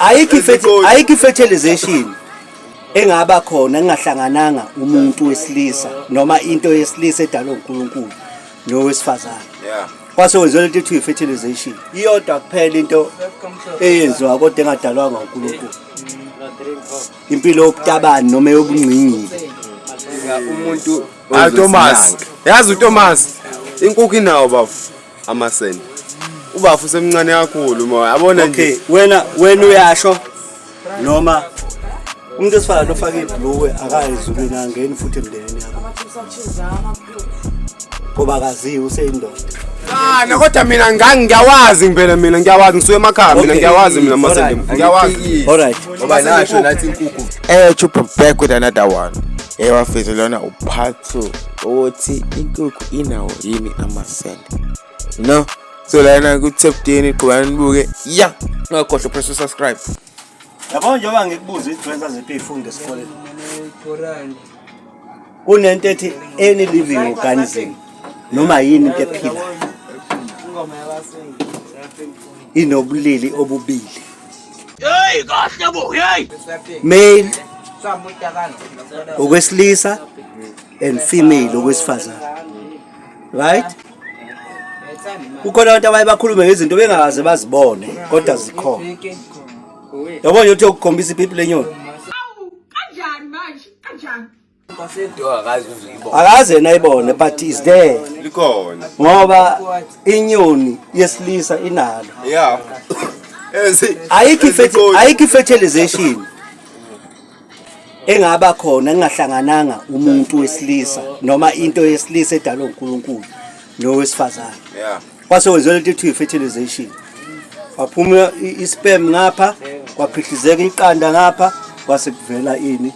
Ayikho i-fertilization engaba khona engahlangananga umuntu wesilisa noma into yesilisa edalwe uNkulunkulu nowesifazane. Kwase kwenziwa lento ethiwa i-fertilization. Iyodwa kuphela into eyenziwa kodwa engadalwanga uNkulunkulu. Impilo yobutabani noma eyobungqingili. Umuntu Hayi Thomas. Yazi uThomas inkukhu inawo bafu amasende. Ubafu usemncane kakhulu moya. Yabona Okay, nje. wena uyasho noma umuntu wesifazane ofake ibhulukwe akayi ezulwini, angeni futhi emndenini yakho. Ngoba akaziwe, useyindoda. Ah, na kodwa mina ngiyawazi ngempela, mina ngiyawazi, ngisuke emakhaya mina. Ngiyawazi mina amasende. Ngiyawazi. Alright. Ngoba nasho nathi inkukhu. Chupa back with another one. Bafethu, lona u-part 2 ukuthi inkukhu inawo yini amasende. No. So lana ku Top 10, qhubani nibuke. Yeah. Ungakhohlwa press subscribe. Yabo, njengoba ngikubuza, izigcwensa ziphi ey'funda esikoleni? Kunento ethi any living organism, noma yini into ephilayo, inobulili obubili. Male okwesilisa and female okwesifazane. Right? Kukhona abantu abaye bakhulume ngezinto bengakaze bazibone kodwa zikhona. Yabo nje uthi ukukhombisa ipipi lenyoni. Kanjani manje? Kanjani? Akaze yena ayibone, but is there. Likhona. Ngoba inyoni yesilisa inalo. Ezi Ayikho i-fertilization engaba khona engahlangananga umuntu wesilisa noma into yesilisa edalwe uNkulunkulu nowesifazane. Kwase kwenziwa lento ethiwa i-fertilization. Kwaphuma i-sperm ngapha, kwaphihlizeka iqanda ngapha, kwase kuvela ini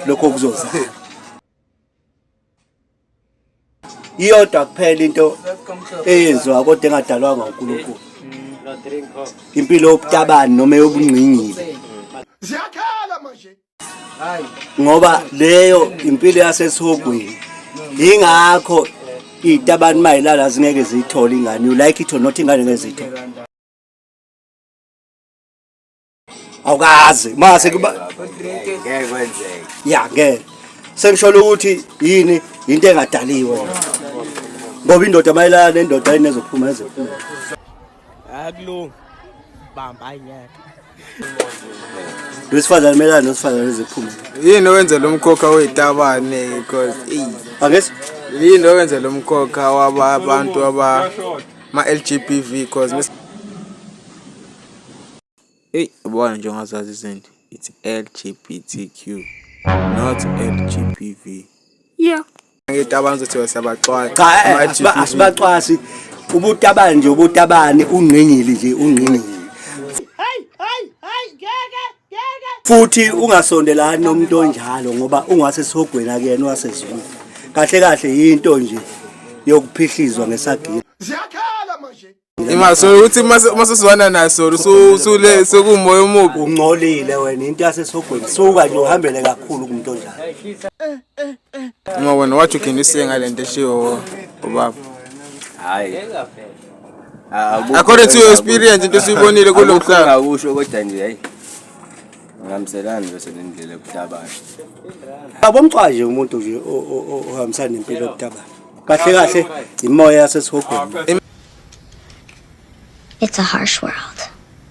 lokho kuzozala. Iyodwa kuphela into eyenziwa kodwa engadalwanga uNkulunkulu. Impilo yobutabani noma eyobungqingili. Ngoba leyo impilo yasesihogweni. Ingakho izitabani mayilala zingeke ziyithole ingane. You like it or not, ingane ngeke ziyithole. Awukazi mase kuba Ngeke kwenzeke. Ya, ngeke. Sengisho ukuthi yini into engadaliwe. Ngoba indoda mayilala nendoda ayinezophuma ezophuma. Akulungi. Bamba ayingeke. Wesifazane melana nosifazane eziphuma. Yini owenza lo mkhokha wezitabane, because ey Angesi yini owenza lo mkhokha waba abantu aba ma LGBV, because hey, ubona nje ungazazi izinto, it's LGBTQ, not LGBV. Yeah. Ngitabani zothi siyabaxwaya. Cha, asibacwasi. Ubutabani nje, ubutabani, ungqingili nje, ungqingili. Futhi ungasondelani nomuntu onjalo ngoba ungasesihogweni, akuyena wasezulwini. Kahle kahle yinto nje yokuphihlizwa ngesagila. Ima so uthi mase sizwana naso usule sekumoya omubi. Ungcolile wena, into yasesihogweni. Suka nje uhambele kakhulu kumuntu onjalo. Uma wena, what you can you say ngale nto eshiwo ubaba? Hayi. According to your experience, into esiyibonile kulo mhlaba. Ngakusho kodwa nje, hayi. Ngihambiselani bese nendlela yokuhlabana. Abomcwa nje umuntu nje ohambisana nempilo yobutabani. Kahle kahle imoya yasesihogweni. It's a harsh world.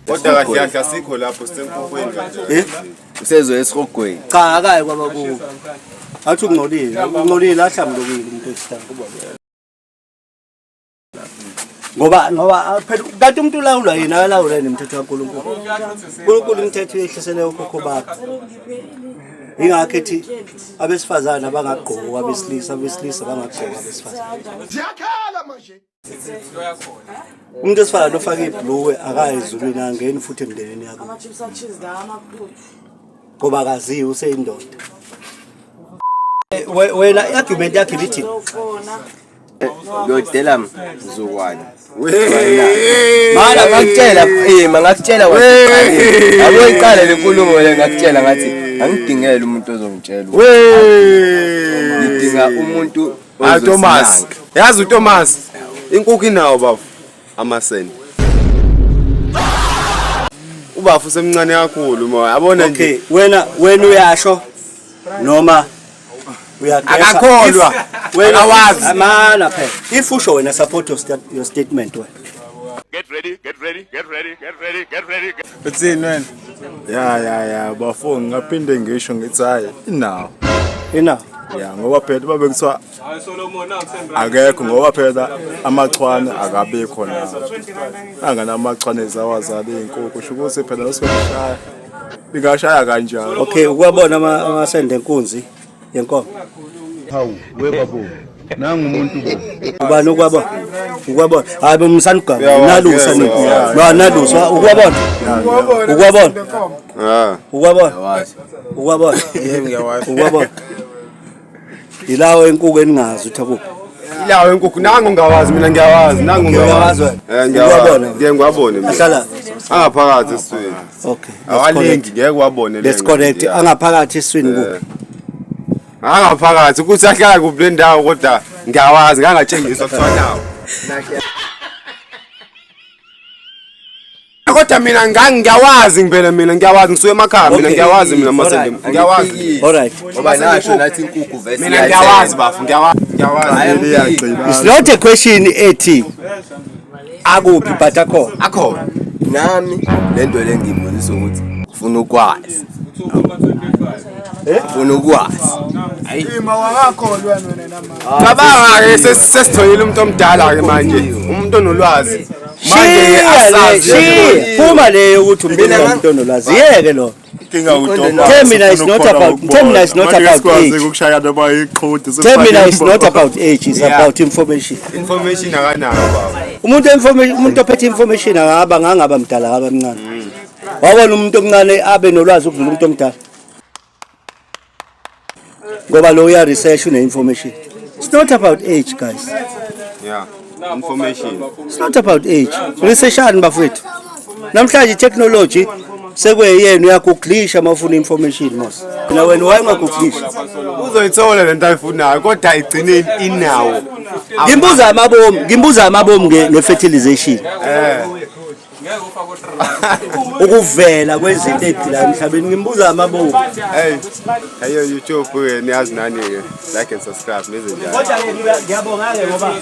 Kodwa kahle kahle asikho lapho, sisenkukhwini kanje. Eh? Usezwe esihogweni. Cha, akayi kwabakubo. Athi ungcolile, ungcolile, ahlambulukile umuntu wesifazane. Ngoba phela kanti umuntu ulawulwa yena, akalawulwa nemithetho kaNkulunkulu. uNkulunkulu imithetho uyehlisele okhokho bakhe. Ingakho ethi abesifazane abangagqoki abesilisa, abesilisa bangagqoki abesifazane. Umuntu wesifazane ofake ibhulukwe akayi ezulwini, angeni futhi emndenini yakho. Ngoba akaziwe, useyindoda. Wena i-argument yakho ibithi Ngiyodela mzukwane. Mana. Ngakutshela, mangakutshela kwasekuqaleni. Yabo, iqale le nkulumo le, ngakutshela ngathi angidingele umuntu ozongitshela. Ngidinga umuntu Hayi Thomas. ozosinaka. Yazi uThomas inkukhu inawo bafu amasende. Ubafu usemncane kakhulu mo. Yabona nje. Okay, wena uyasho noma uyagesa. Akakholwa. Wena Akawazi. Amana phela. If usho wena support your statement wena. Get ready, get ready, get ready, get ready, get ready. Uthini wena? Ya bafo, ngingaphinde ngisho ngithi hayi inawo. Inawo. Ya, ngoba phela babe kuthiwa akekho, ngoba phela amachwane akabikho nawo. Angana amachwane zawazala iy'nkukhu, sho ukuthi phela losuke kushaya bingashaya kanjani. Okay, ukwabona amasende enkunzi yenkomo. Hawu, webabo. Nangu umuntu bo. Ubani ukwabona? Ukwabona. Hayi bomsani ugama. Uyawazi, Nalusa yes, ni. uyawazi. No, nalusa ukwabona. Ukwabona. Ah. Ukwabona. Ukwabona. Yebo, ngiyawazi. Ukwabona. Ilawo enkukhu eningazi ukuthi akuphi. Ilawo enkukhu nangu ngiyawazi mina, ngiyawazi nangu. Uyawazi wena? Eh, ngiyawazi. Ukwabona? Ngeke ngiwabone mina. Ahlala. Angaphakathi esiswini. Okay. Awalengi, ngeke wabone. Let's connect. Angaphakathi esiswini kuphi? Angaphakathi ukuthi ahlala kuphi le ndawo, kodwa ngiyawazi, ngangatshengiswa kuthiwa nawo. Kodwa mina ngiyawazi ngempela, mina ngiyawazi, ngisuke emakhaya mina. Ngiyawazi mina amasende, ngiyawazi. All right. Ngoba nasho nathi inkukhu vese. Mina ngiyawazi bafu, ngiyawazi, ngiyawazi. It's not a question ethi akuphi, but akhona. Akhona. Nami lento le ngibonisa ukuthi ufuna ukwazi. Ufuna ukwazi. Ima wakakholwa wena namanje. Cabanga-ke sesitholile umuntu omdala-ke manje, umuntu onolwazi manje-ke. Shiya le, Asazi. shiya. Phuma leyo ukuthi umuntu onolwazi. Yeke lo. Inkinga uTomas. Tell me now it's not about- tell me now it's not about age. Ukushaya noma iqhude. Tell me now it's not about age, it's about information. Information akanayo baba. Umuntu information, umuntu ophethe information angaba ngangaba mdala, ngaba mncane. Wabona umuntu omncane abe nolwazi ukudlula umuntu omdala. Ngoba lo uya research, une information. It's not about age, guys. Yeah, information. It's not about age. Researchani bafethu. Namhlanje technology sekweyenu, uyagooglisha uma ufuna information mos. Na wena why ungagooglisha? Uzoyithola lento ayifunayo, kodwa igcineni inawo. Ngimbuza amabomu nge-fertilization. Ukuvela kwezinto ey'philayo emhlabeni, ngimbuza amabomu. Hey, hey YouTube, niyazi nani-ke, like and subscribe, nize njalo. Kodwa-ke ngiyabonga-ke ngoba